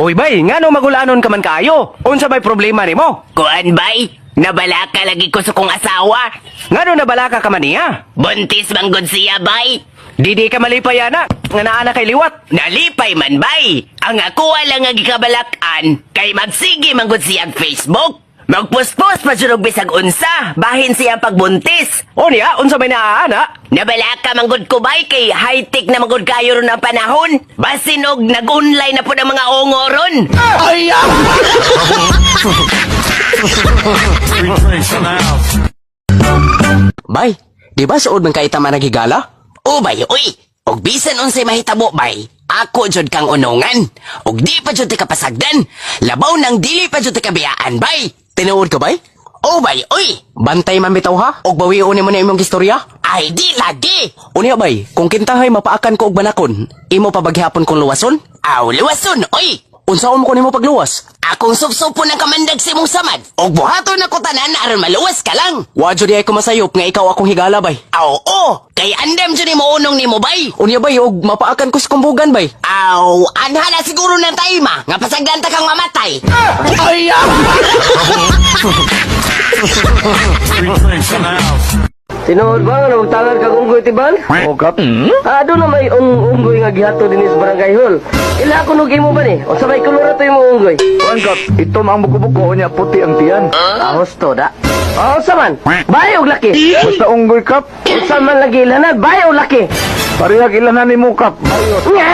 Uy bay, ngano magulanon ka man kaayo? Unsa may problema nimo? Kuan bay, nabalaka lagi ko sa kong asawa. Ngano nabalaka ka man niya? Buntis manggod siya bay. Didi ka malipay ana, nga naa na kay liwat. Nalipay man bay. Ang ako lang nga gikabalakan kay magsige manggod siyang Facebook. Magpuspos pa jud og bisag unsa, bahin siyang pagbuntis. O niya, unsa may naa ana? Nabalaka manggod ko bay kay high-tech na manggod kayo ron ang panahon. Basin og nag-online na po ng mga ongo ron. Bay, di ba suod man kay tama naghigala? O bay, oy! Og bisan unsay mahitabo bay, ako jud kang unungan. Og di pa jud ti kapasagdan. Labaw nang dili pa jud ti kabiyaan bay. Tinuod ka bay? O bay, oy! Bantay man bitaw ha? Og bawion nimo na imong istorya? Ay di lagi! Unya bay, kung kintahay mapaakan ko og banakon, imo pa baghapon kong luwason? Aw, luwason, oy! Unsaon mo ko nimo pagluwas? Akong supsupo ng kamandag sa imong samad. Og buhaton ako tanan aron maluwas ka lang. Wa jud ay ko masayop nga ikaw akong higala bay. Aw, o! Kay andam jud mo unong nimo bay. Unya bay, og mapaakan ko sa kumbugan bay. Aw, anha na siguro ng taima nga pasagdan ta kang mamatay. Tinuod ba nga nagtangan kag unggoy tibal? O kap, Ah, doon na may unggoy nga gihato dinhi sa barangay hall. Ila ko nog imo ba ni? Unsa may kolor ato imo unggoy? kuan kap, itom ang buko-buko niya puti ang tiyan. Ah, husto da. Oh, unsa man? Bayo og laki. Basta unggoy kap, Unsa man lagi ilanan, bayo og laki. parehag ilanan nimo kap. Bayot. Nga!